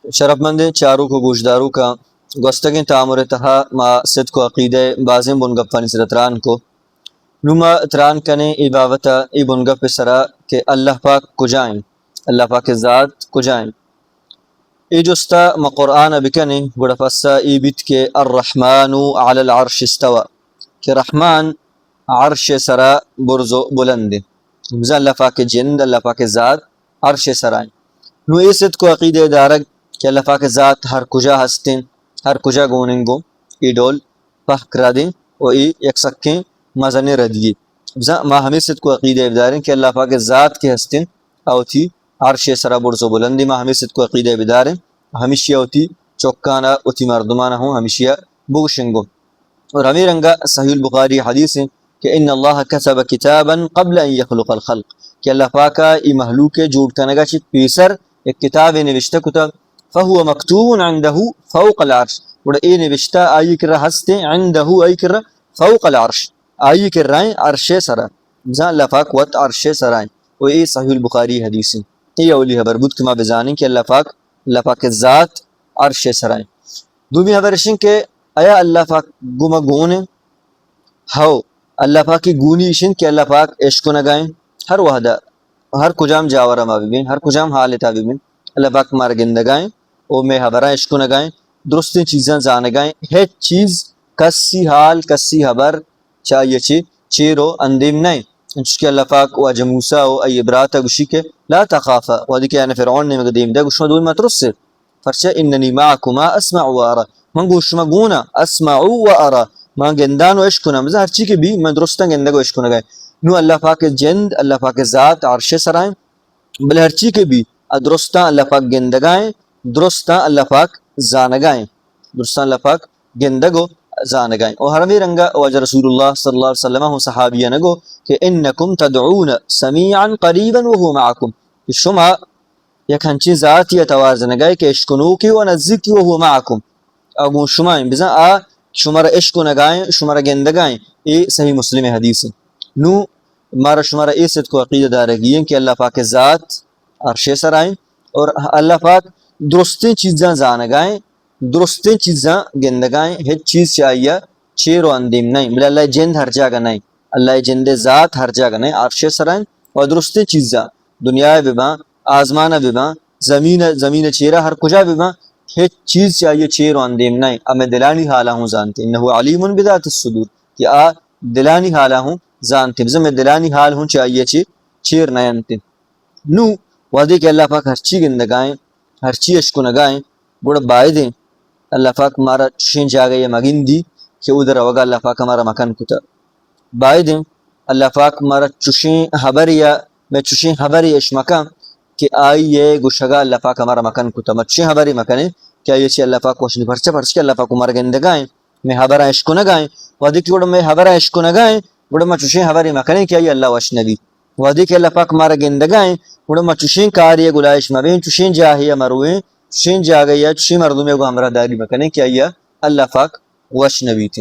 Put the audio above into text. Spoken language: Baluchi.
شرفمندیں چاروک و گوشداروکاں، گوستگیں تامر ء تہا ما صدق و عقیدہ ء بازیں بنگپانی سرا تران کو۔ نوں ما تران کنیں اے بابت ء، اے بنگپ ء سرا کہ اللہ پاک کجا انت؟ اللہ پاک ء ذات کجا انت؟ اے جست ء ما قرآن ء بکنیں، گڑا پسہ اے بیت کہ الرحمن علی العرش استوى، کہ رحمان عرش ء سرا برز و بلند انت۔ بزاں اللہ پاک ء جند، اللہ پاک ء ذات عرش ء سرا انت۔ نوں اے صدق و عقیدہ ء دارگ کہ اللہ پاک ء ذات ہر کجا ہست انت، ہر کجا گون انت، گوں اے ڈول پہک ردیں و اے یک سکیں مزنیں ردی یے۔ بزاں ما ہمے صدق و عقیدہ ء بداریں کہ اللہ پاک ء ذات کہ ہست انت، آ وتی عرش ء سرا برز و بلندیں، ما ہمے صدق و عقیدہ ء بداریں، ہمیشی ء وتی چکان ء وتی مردمان ء ہوں ہمیشی ء بگوشیں گوں۔ اور ہمے رنگا صحیح البخاری حدیث انت کہ ان اللہ كتب كتابا قبل ان يخلق الخلق، کہ اللہ پاک ء اے مہلوک ء جوڑ کنگ ء چہ پیسر یک کتابے نوشتہ کتہ، فهو مكتوب عنده فوق العرش، گڑا اے نوشتہ آئی کرا ہستیں، عنده، آئی کرا، فوق العرش، آئی کرا ایں، عرش ء سرا۔ بزاں اللہ پاک وت عرش ء سرا ایں۔ و اے صحیح البخاری حدیث انت۔ اے اولی خبر بوت کہ ما بزانیں کہ اللہ پاک، اللہ پاک ء ذات عرش ء سرا انت۔ دومی خبر اش انت کہ آیا اللہ پاک گوں ما گون انت؟ ہو، اللہ پاک ء گونی اش انت کہ اللہ پاک اشکنگا انت۔ ہر وہدا، ہر کجام جاورا ما ببیں، ہر کجام حالتا ببیں، اللہ پاک مارا گندگا انت و مئے ہبراں اشکنگا انت، درستیں چیزاں زانگا انت۔ ہچ چیز، کسی حال، کسی ہبر چہ آئی ء چہ چیر و اندیم نہ انت۔ انچوش کہ اللہ پاک واجہ موسی و آئی برات ء گوشی کہ لا تخافا، وہدے کہ آیاں فرعون نیمگ ء دیم دئے، گوشت شما دوئیں مہ ترس ات، پرچا اننی معکما اسمع و ارا، من گوں شما گون آں، اسمع و ارا، من گندان و اشکناں، بزاں ہرچی کہ بی من درستاں گندگ و اشکنگا آں۔ نوں اللہ پاک ء جند، اللہ پاک ء ذات عرش ء سرا انت، بلے ہرچی کہ بی، آ درستاں اللہ پاک گندگا ایں، درستاں اللہ پاک زانگا ایں، درستاں اللہ پاک گندگ و زانگا ایں۔ و ہمے رنگا واجہ رسول اللہ صلی اللہ علیہ وسلم ہوں صحابیاں گو کہ انکم تدعون سمیعا قریبا وهو معکم، کہ شما یک ہنچیں ذاتی ء توار جنگا ایں کہ اشکنوکے و نزیکی، وهو معکم، آ گوں شما ایں، بزاں آ شمارا اشکنگا ایں، شمارا گندگا ایں۔ اے صحیح مسلم ء حدیث انت۔ نوں مارا شمارا اے صدق و عقیدہ دارگی انت کہ اللہ پاک ء ذات عرش ء سرا انت اور اللہ پاک درستیں چیزاں زانگا انت، درستیں چیزاں گندگا انت، ہچ چیز چہ آئی ء چیر و اندیم نہ انت، بلے اللہ ء جند ہر جاگہ نہ انت، اللہ ء جند ء ذات ہر جاگہ نہ انت، عرش ء سرا انت و درستیں چیزاں دنیا ء بباں، آزمان ء بباں، زمین ء، زمین ء چیرا ہر کجا بباں، ہچ چیز چہ آئی ء چیر و اندیم نہ انت۔ ہمے دلانی حالا ہوں زانت۔ انه علیم بذات الصدور، کہ آ دلانی حالا ہوں زانت۔ بزاں مئے دلانی حال ہوں چہ آئی ء چہ چیر نہ انت۔ نوں وہدے کہ اللہ پاک ہرچی گندگا انت، ہرچی اشکنگا انت، گڑا باید انت اللہ پاک مارا چشیں جاگہ ء مگندی کہ اود ء روگا اللہ پاک مارا مکن کتہ۔ باید انت اللہ پاک مارا چشیں ہبرے ء، مئے چشیں ہبرے اش مکن کہ آئی ء گوشگا اللہ پاک مارا مکن کتہ۔ ما چشیں ہبرے مکنیں کہ آئی ء چہ اللہ پاک وش نہ، پرچہ، پرچہ کہ اللہ پاک مارا گندگا انت، مئے ہبراں اشکنگا انت۔ وہدے کہ گڑا مئے ہبراں اشکنگا انت، گڑا ما چشیں ہبرے مکنیں کہ آئی اللہ وش نہ بیت۔ وہدے کہ اللہ پاک مارا گندگا انت، گڑا ما چشیں کارے ء گلائیش مبیں، چشیں جاہے ء مرویں، چشیں جاگہے ء چشیں مردمے ء گوں ہمراہ داری مکنیں کہ آئی ء اللہ پاک وش نہ بیت۔